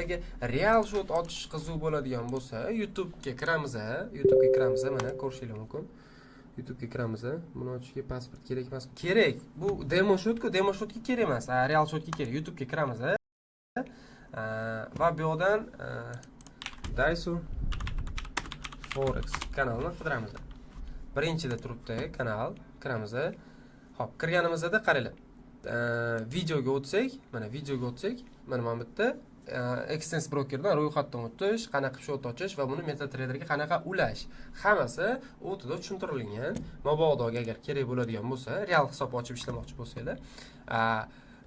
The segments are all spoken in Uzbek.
sizlarga real счёт ochish qiziq bo'ladigan bo'lsa, YouTube'ga kiramiz, YouTube'ga kiramiz, mana ko'rishinglar mumkin. YouTube'ga kiramiz. Buni ochishga pasport kerak emas. Kerak. Bu demo счёт ku, demo счёт ga kerak emas, a, real счёт ga kerak. YouTube'ga kiramiz. Va bu yoqdan Daisu Forex kanalini qidiramiz. Birinchida turibdi kanal, kiramiz. Xo'p, kirganimizda qaranglar. Videoga o'tsak, mana videoga o'tsak, mana bu yerda Exness brokerdan ro'yxatdan o'tish, qanaqa счёт ochish va buni MetaTraderga qanaqa ulash, hammasi o'tida tushuntirilgan. Mabodo agar kerak bo'ladigan bo'lsa, real hisob ochib ishlamoqchi bo'lsanglar,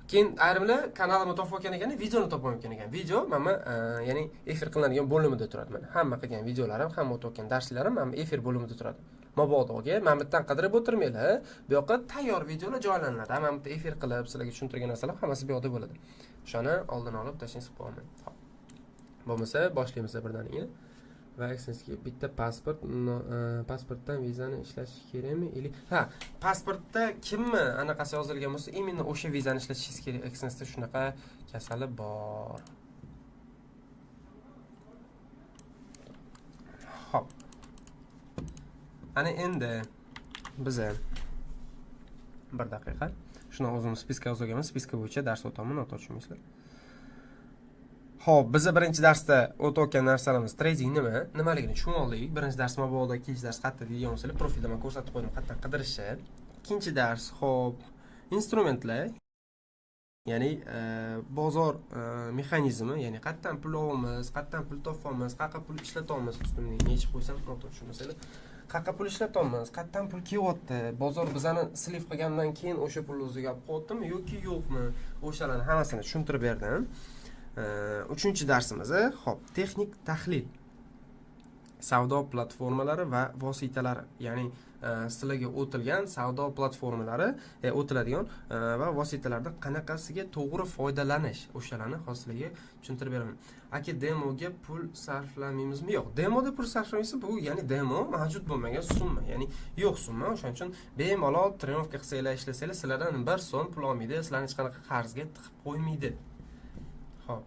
keyin ayrimlar kanalimni topayotgan ekan, videoni topolmayotgan ekan. Video mana ya'ni efir qilinadigan bo'limida turadi. Mana hamma qilgan videolarim, hamma o'tayotgan darslarim mana efir bo'limida turadi. Mabodoga mana bu yerdan qidirib o'tirmanglar. Bu yoqqa tayyor videolar joylanadi. Mana bu yerda efir qilib sizlarga tushuntirgan narsalar hammasi bu yoqda bo'ladi. O'shani oldin olib tashlang qo'yaman. Xo'p. Bo'lmasa boshlaymiz birdaniga. Va Exnessga bitta pasport, no, pasportdan vizani ishlatish kerakmi или ha, pasportda kimni anaqasi yozilgan bo'lsa, именно o'sha vizani ishlatishingiz kerak. Exnessda shunaqa kasali bor. Xo'p. Ana endi biza bir daqiqa. Shuni o'zim списка yozib olganman. Списка bo'yicha dars o'taman, noto'g'ri tushunmaysizlar. Xo'p, biza birinchi darsda o'tayotgan narsalarimiz trading nima, nimaligini tushunib oldik. Birinchi dars mabodo, ikkinchi dars qayerda degan bo'lsalar, profilda man ko'rsatib qo'ydim qayerdan qidirishni. Ikkinchi dars, xo'p, instrumentlar, ya'ni bozor mexanizmi, ya'ni qayerdan pul olamiz, qayerdan pul topamiz, qayerqa pul ishlatyapmiz, ustimni yechib qo'ysam, noto'g'ri tushunmasanglar. Qayerqa pul ishlatyapmiz, qayerdan pul kelyapti, bozor bizani слив qilgandan keyin o'sha pulni o'ziga olib qo'yaptimi yoki yo'qmi, o'shalarni hammasini tushuntirib berdim. Uchinchi darsimiz, xo'p, texnik tahlil, savdo platformalari va vositalari, ya'ni sizlarga o'tilgan savdo platformalari, o'tiladigan va vositalardan qanaqasiga to'g'ri foydalanish, o'shalarni hozir sizlarga tushuntirib beraman. Aka, demoga pul sarflamaymizmi? Yo'q, demoda pul sarflamaysiz. Bu ya'ni demo mavjud bo'lmagan summa, ya'ni yo'q summa. O'shaning uchun bemalol тренировка qilsanglar, ishlasanglar, sizlardan bir so'm pul olmaydi, sizlarni hech qanaqa qarzga tiqib qo'ymaydi. Xo'p,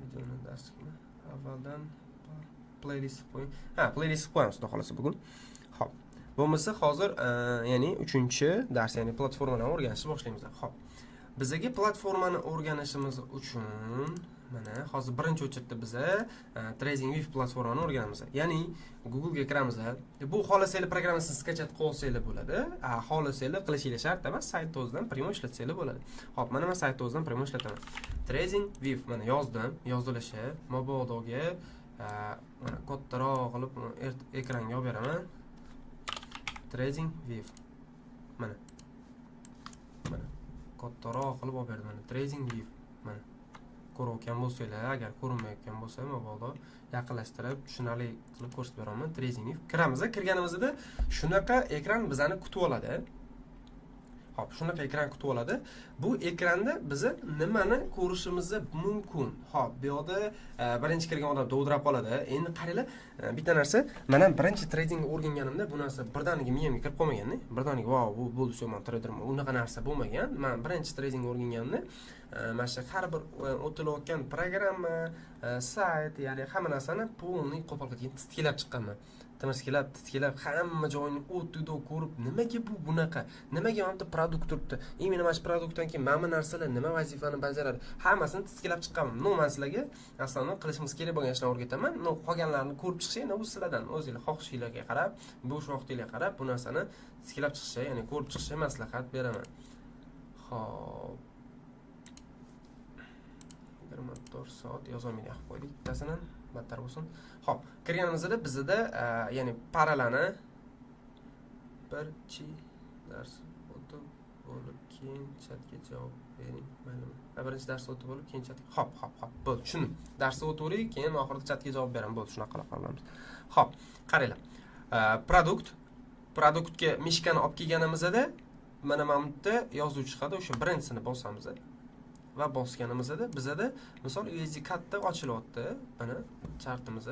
videoni darslikni avvaldan playlist qilib qo'ying. Ha, playlist qilib qo'yamiz, xudo xohlasa, bugun. Xo'p, bo'lmasa hozir ya'ni uchinchi dars, ya'ni platformalarni o'rganishni boshlaymiz. Xo'p, bizaga platformani o'rganishimiz uchun mana hozir birinchi очередь da biza TradingView platformani o'rganamiz. Ya'ni Google'ga kiramiz. Bu xohlasanglar programmasini скачать qilib olsanglar bo'ladi. A, xohlasanglar qilishinglar shart emas, saytni o'zidan прямо ishlatsanglar bo'ladi. Xo'p, mana men saytni o'zidan прямо ishlataman. TradingView mana yozdim, yozilishi mabodoga mana kattaroq qilib ekranga olib beraman. TradingView. Mana. Mana kattaroq qilib olib berdim, mana TradingView. Mana ko'rayotgan bo'lsanglar, agar ko'rinmayotgan bo'lsa, mabodo yaqinlashtirib, tushunarli qilib ko'rsatib beraman. TradingView kiramiz. Kirganimizda shunaqa ekran bizani kutib oladi. Xo'p, shunaqa ekran kutib oladi. Bu ekranda biza nimani ko'rishimiz mumkin? Xo'p, bu yoqda birinchi kirgan odam dovdirab qoladi. Endi qaranglar, bitta narsa, men ham birinchi trading o'rganganimda bu narsa birdaniga miyamga kirib qolmaganda, birdaniga "Vau, bu bo'ldi, всё, man treyderman." Unaqa narsa bo'lmagan. Men birinchi trading o'rganganimda mana shu har bir o'tilayotgan programma, sayt, ya'ni hamma narsani полный qo'pol qilgan titkilab chiqqanman. Timirskilab, titkilab, hamma joyini o'tida ko'rib, nimaga bu bunaqa, nimaga mana bu yerda продукт turibdi, именно mana shu продукт dan keyin mana bu narsalar nima vazifani bajaradi, hammasini titkilab chiqqanman. Но man sizlarga основной qilishimiz kerak bo'lgan ishlarni o'rgataman. Но qolganlarini ko'rib chiqish endi u sizlardan, o'zinglar xohishinglarga qarab, bo'sh vaqtinglarga qarab bu narsani titkilab chiqishi, ya'ni ko'rib chiqishni maslahat beraman. Xo'p, 24 soat yozolmaydigan qilib qo'ydik bittasini, battar bo'lsin. Xo'p, kirganimizda bizada ya'ni пара larni birinchi dars o'tib bo'lib keyin chatga javob bering, maylimi? Ha, birinchi dars o'tib bo'lib keyin chatga. Xo'p, bo'ldi, tushundim. Darsni o'tavering, keyin oxirida chatga javob beraman. Bo'ldi, shunaqa qilib qilamiz. Xo'p, qaranglar. Продукт, продукт ga мышка ni olib kelganimizda mana bu yerda yozuv chiqadi, o'sha birinchisini bosamiz va bosganimizda bizada misol USD katta ochilyapti. Mana chartimiz.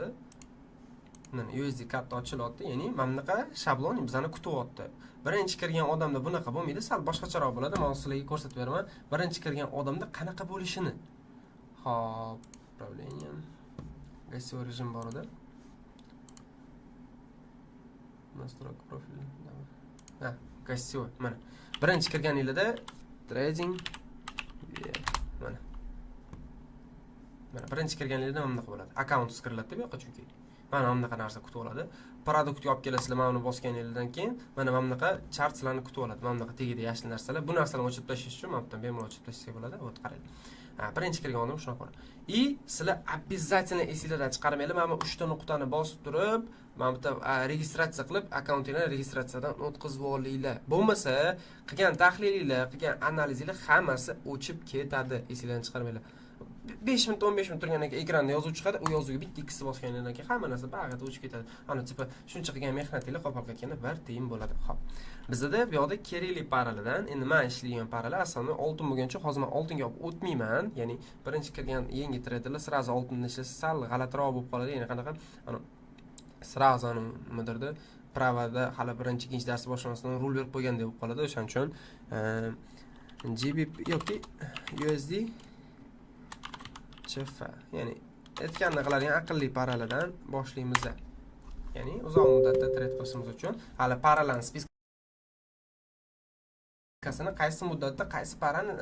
Mana, USD CAD ochilyapti, ya'ni mana bunaqa shablon bizani kutyapti. Birinchi kirgan odamda bunaqa bo'lmaydi, sal boshqacharoq bo'ladi. Man sizlarga ko'rsatib beraman birinchi kirgan odamda qanaqa bo'lishini. Xo'p, управление, гостевой режим bor edi. Настройка профиля. Ha, гостевой. Mana. Birinchi kirganinglarda trading, mana. Mana, birinchi kirganinglarda mana bunaqa bo'ladi. Akkaunt kiriladi bu yoqqa chunki. Mana bunaqa narsa kutib oladi. Продукт ga olib kelasizlar, mana buni bosganinglardan keyin mana bunaqa chart sizlarni kutib oladi. Mana bunaqa tagida yashil narsalar. Bu narsalarni o'chirib tashlash uchun mana bu yerdan bemalol o'chirib tashlasak bo'ladi. Вот, qarang. Ha, birinchi kirgan odam shunaqa bo'ladi. И sizlar обязательно esinglardan chiqarmanglar, mana bu uchta nuqtani bosib turib, mana bu yerda registratsiya qilib, akkauntinglarni registratsiyadan o'tkazib olinglar. Bo'lmasa, qilgan tahlilinglar, qilgan analizinglar hammasi o'chib ketadi. Esinglardan chiqarmanglar. 5 minut, 15 minut turgandan keyin ekranda yozuv chiqadi. U yozuvga bitta ikkisi bosgandan keyin hamma narsa bag'rida o'chib ketadi. Ana, типа, shuncha qilgan mehnatinglar qo'pol qaytganda bir tiyin bo'ladi. Xo'p, bizada bu yoqda kerakli пара lardan endi man ishlaydigan пара lar asosan oltin bo'lgancha, hozir man oltinga olib o'tmayman. Ya'ni birinchi kirgan yangi treyderlar сразу oltinni ishlasa, sal g'alatiroq bo'lib qoladi. Ya'ni qanaqa, ana, сразу nimadirda права da hali birinchi, ikkinchi darsi boshlanmasdan rul berib qo'ygandek bo'lib qoladi. O'shaning uchun GBP yoki USD CHF, ya'ni aytganda qiladigan aqlli пара lardan boshlaymiz. Ya'ni uzoq muddatda trade qilishimiz uchun hali пара larni списка sini, qaysi muddatda qaysi пара ni